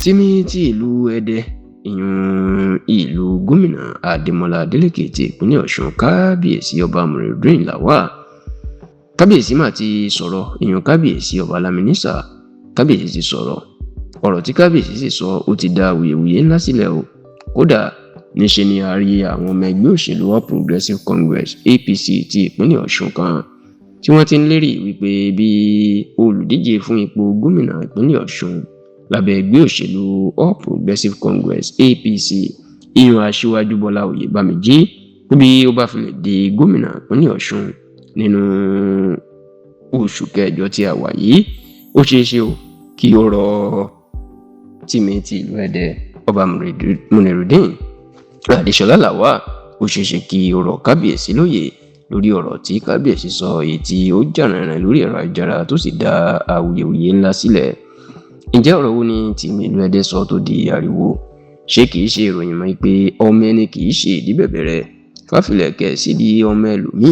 Tìmì ti ìlú Ẹdẹ, ìyún ìlú gómìnà Adémọlá Adélèké ti ìpínlẹ̀ Ọ̀ṣun, kábíyèsí ọba Munirudeen Lawal, kábíyèsí mà ti sọ̀rọ̀. Ìyún kábíyèsí ọba Láminísà, kábíyèsí ti sọ̀rọ̀. Ọ̀rọ̀ tí kábíyèsí sì sọ, ó ti dá awuyewuye ńlá sílẹ̀ o. Kódà níṣe ni a rí àwọn ọmọ ẹgbẹ́ òṣèlú All Progressives Congress, APC, ti ìpínlẹ̀ Ọ̀ṣun kan tí wọ́n ti ń lérí wípé bí olùdíje fún ipò gómìnà ìpínlẹ̀ Ọ̀ṣun lábẹ́ ẹgbẹ́ òṣèlú All Progressives Congress, APC, ìyún Aṣíwájú Bọ́lá Oyèbámijí, bí ó bá fi lè di gómìnà ìpínlẹ̀ Ọ̀ṣun nínú oṣù kẹjọ tí a wà yìí, ó ṣeé ṣe o kí ó rọ Tìmì ti ìlú Ẹdẹ, ọba Munirudeen Adéṣọlá Lawal, ó ṣeé ṣe kí ó rọ kábíyèsí lóyè lórí ọ̀rọ̀ tí kábíyèsí sọ, èyí tí ó jà rìnrìn lórí ẹ̀rọ ayélujára tó sì dá awuyewuye ńlá sílẹ̀. Ǹjẹ́ ọ̀rọ̀ wo ni Tìmì ìlú Ẹdẹ sọ tó di ariwo? Ṣé kìí ṣe ìròyìn mọ́ pé ọmọ ẹni kìí ṣe ìdí bẹ̀bẹ̀rẹ̀ káfílẹ̀kẹ̀ sídìí ọmọ ẹlòmíì?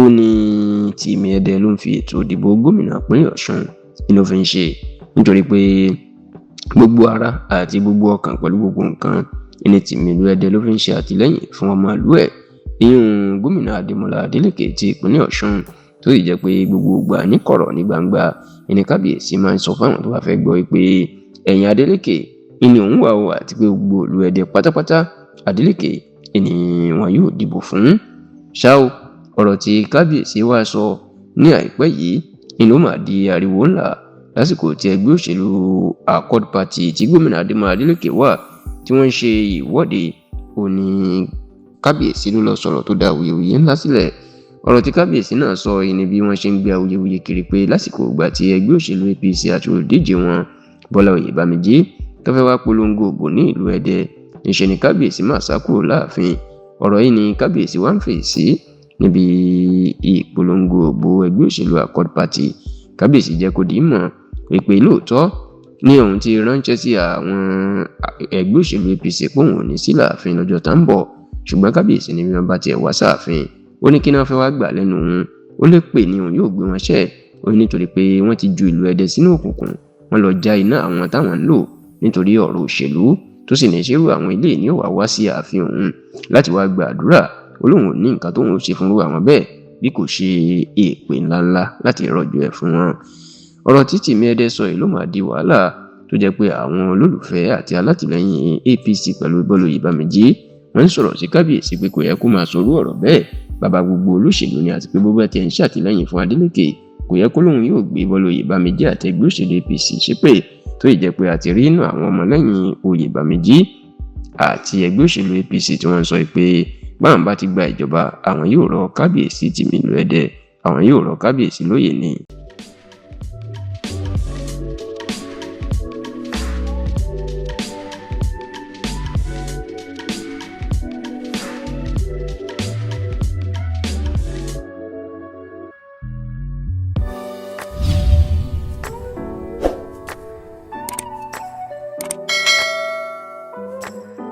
Ó ní Tìmì Ẹdẹ ló ń fi ètò ìdìbò gómìnà ìpínlẹ̀ Ọ̀ṣun ló fi ń ṣe, nítorí pé gbogbo ara àti gbogbo ọkàn pẹ̀lú gbogbo nǹkan ní Tìmì ìlú Ẹdẹ ló fi ń ṣe àtìlẹ́yìn fún ọmọ ìlú ẹ̀, ìyún gómìnà Adémọlá Adélèké ti ìpínlẹ̀ Ọ̀ṣun, tó sì jẹ́ pé gbogbo ìgbà ní kọ̀rọ̀ ní gbangba ní kábíyèsí máa ń sọ fáwọn tó bá fẹ́ gbọ́ pé ẹ̀yìn Adélékè ìní òun wà ó, àti pé gbogbo ìlú Ẹdẹ pátápátá, Adélékè ìní wọn yóò dìbò fún. Ṣá o, ọ̀rọ̀ tí kábíyèsí wá sọ ní àìpẹ́ yìí ìní ó máa di ariwo ńlá lásìkò tí ẹgbẹ́ òṣèlú Accord Party tí gómìnà Adémọlá Adélékè wà tí wọ́n ń ṣe ìwọ́de. Ó ní kábíyèsí ló lọ sọ̀rọ̀ tó dá awuyewuye ńlá sílẹ̀. Ọ̀rọ̀ tí kábíyèsí náà sọ yìí ni bí wọ́n ṣe ń gbé awuyewuye kiri pé lásìkò ìgbà tí ẹgbẹ́ òṣèlú APC àti olùdíje wọn Bọ́lá Oyèbámijí tó fẹ́ wá polongo òbò ní ìlú Ẹdẹ, níṣẹ́ ni kábíyèsí máa sá kúrò láàfin. Ọ̀rọ̀ yìí ni kábíyèsí wá ń fèsì sí níbi ìpolongo òbò ẹgbẹ́ òṣèlú Accord Party. Kábíyèsí jẹ́ kó di mọ̀ wípé lóòótọ́ ní òun ti ránṣẹ́ sí àwọn ẹgbẹ́ òṣèlú APC pé òun ò ní sí láàfin lọ́jọ́ tá ń bọ̀, ṣùgbọ́n kábíyèsí ní bí wọ́n bá tiẹ̀ wá sáàfin, ó ní kí náà fẹ́ wá gbà lẹ́nu òun, ó lè pè ní òun yóò gbé wọn ṣẹ́. Ó ní nítorí pé wọ́n ti ju ìlú Ẹdẹ sínú òkùnkùn, wọ́n lọ já iná àwọn táwọn ń lò nítorí ọ̀rọ̀ òṣèlú, tó sì ní ṣerú àwọn ilé ní ó wá wá sí ààfin òun láti wá gba àdúrà. Ó lóun ò ní nǹkan tóun ó ṣe fúnrú àwọn bẹ́ẹ̀ bí kò ṣe èpè ńláńlá láti rọ̀jò ẹ̀ fún wọn. Ọ̀rọ̀ tí Tìmì Ẹdẹ sọ yìí ló máa di wàhálà, tó jẹ́ pé àwọn olólùfẹ́ àti alátìlẹ́yìn APC pẹ̀lú Bọ́lá Oyèbámijí wọ́n ń sọ̀rọ̀ sí kábíyèsí pé kò yẹ kó máa sọrú ọ̀rọ̀ bẹ́ẹ̀, bàbá gbogbo olóṣèlú ni, àti pé bó bá tiẹ̀ ń ṣàtìlẹ́yìn fún Adélékè, kò yẹ kó lóun yóò gbé Bọ́lá Oyèbámijí àti ẹgbẹ́ òṣèlú APC ṣépè, tó ì jẹ́ pé àti rí inú àwọn ọmọlẹ́yìn Oyèbámijí àti ẹgbẹ́ òṣèlú APC tí wọ́n ń sọ pé báwọn bá ti gba ìjọba, àwọn yóò rọ kábíyèsí Tìmì ìlú Ẹdẹ, àwọn yóò rọ kábíyèsí lóyè ni.